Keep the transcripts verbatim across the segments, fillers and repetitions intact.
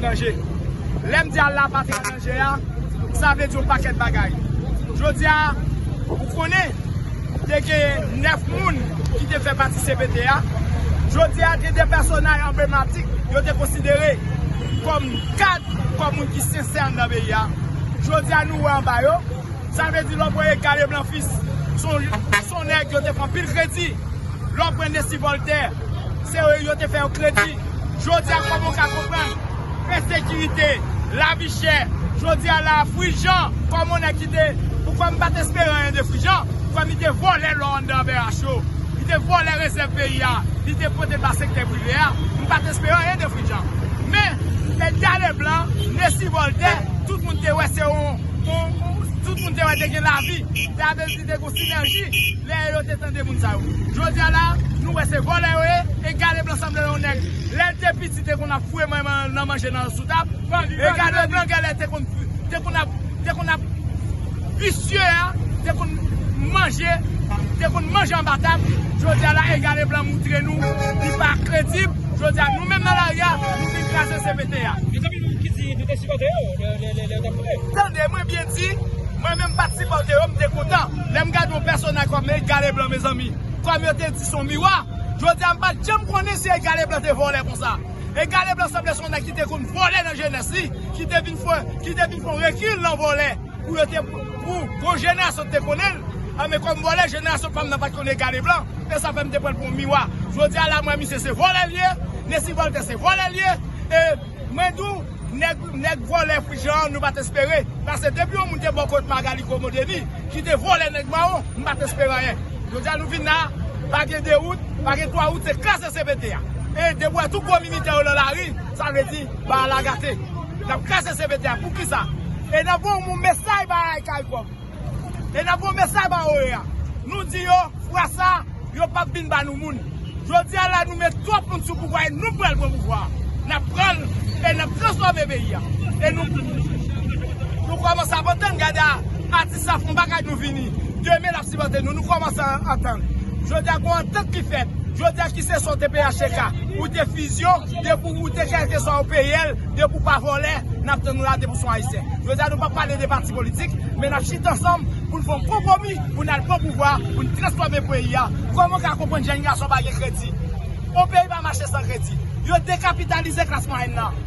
Danje. Lè m di Allah pa te an danje a, sa vle di yon pakèt bagay. Jodi a, ou konnen, te gen nèf moun ki te fè pati C P T a. Jodi a, te de pèsonaj anblematik yo te konsidere kòm kad, kòm moun ki sensè anndan peyi a. Jodi a, nou wè anba yo, sa vle di lè w pran Edgard Leblanc Fils, se yon, se yon nèg yo te fè anpil kredi. Lè w pran Nessie Voltaire, se yo te fè yon kredi. Jodi a, kòman w ka konprann ensekirite, lavi chè, jodi a la, Frijan, kòm yon nèg ki te, pou kòm m pa t espere anyen de Frijan, kòm li te vòlè lò anndan B H yo, li te vòlè rezèv peyi a, li te pote l ba sektè prive a, m pa t espere anyen de Frijan. Men, Edgard Leblanc, Nessie Voltaire, tout moun te wè se yon, yon, tout moun te wè te gen lavi, te avè li te gen sinèji, lè yo te tande moun sa yo. Jodi a la, nou wè se vòlè yo ye, Edgard Leblanc sanble yon nèg. Lè l te piti, te konn ap foure manman nan manje nan sou tab. Edgard Leblanc, genlè te konn, te konn ap, te konn ap visye a, te konn manje, te konn manje anba tab. Jodi a la, Edgard Leblanc moutre nou, li pa kredib. Jodi a, nou menm nan lari a, nou vin kraze C P T a. Mezanmi, nou ki di, nou te sipòte yo, lè, lè, lè, lè yo t ap moute. Tande, mwen byen di, mwen menm m pa t sipòte yo, m te kontan. Lè m gade yon pèsonaj kòm Edgard Leblanc, mezanmi, kòm yo te di se yon miwa, jodi a, m pa t janm konnen si Edgard Leblanc te vòlè konsa. Edgard Leblanc sanble se yon nèg ki te konn vòlè nan jenès li, ki te vin fè, ki te vin fè yon rekil nan vòlè. Pou yo te, pou gwo jenerasyon te konnen l. A, men kòm vòlè, jenerasyon pa m nan pa t konnen Edgard Leblanc. E sa fè m te pran l pou yon miwa. Jodi a la, m wè misye se vòlè l ye, Nessie Voltaire se vòlè l ye. E mwen di w, nèg, nèg vòlè Frijan an, nou pa t espere. Paske depi yon moun te bò kot Magalie Comeau Denis, ki te vòlè nèg mawon, m pa t espere anyen. Jodi a, nou vin la, pa gen de wout, pa gen twa wout, se kraze C P T a. E depi w wè tout gwo militè yo nan lari, sa vle di, bagay la gate. N ap kraze C P T a. Poukisa? E n ap voye yon mesaj ba Caricom. E n ap voye mesaj ba O E A. Nou di yo, fwa sa, yo p ap vin ba nou moun. Jodi a la, nou met twòp moun sou pouvwa e nou pral pran pouvwa a. N ap pran l e n ap transfòme peyi a. E nou, nou kòmanse ap antann, gade a, atis la fè yon bagay, nou vini. Demen, l ap sipòte nou, nou kòmanse antann. Jodi a, gon antant ki fèt. Jodi a, ki se sa w te peye H T K, ou te fizye w, depi ou te kèlkeswa ou peye l, depi w pa vòlè, n ap tann ou la depi w se yon Ayisyen. Jodi a, nou p ap pale de pati politik, men n ap chita ansanm pou n fè yon konpwomi, pou n al pran pouvwa, pou n transfòme peyi a. Kòman w ka konprann jèn gason pa gen kredi? Yon peyi pa mache san kredi. Yo dekapitalize klas mwayèn nan.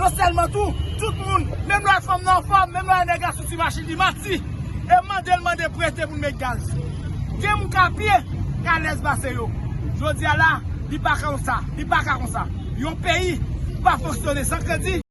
Non sèlman tou, tout moun, menm lè fanm nan anfòm, menm lè nèg la sou ti machin, li manti. E mande l mande prete pou l met gaz. Gen moun k a pye, k alèz pase yo. Jodi a la, li pa ka konsa, li pa ka konsa. Yon peyi pa fonksyone san kredi.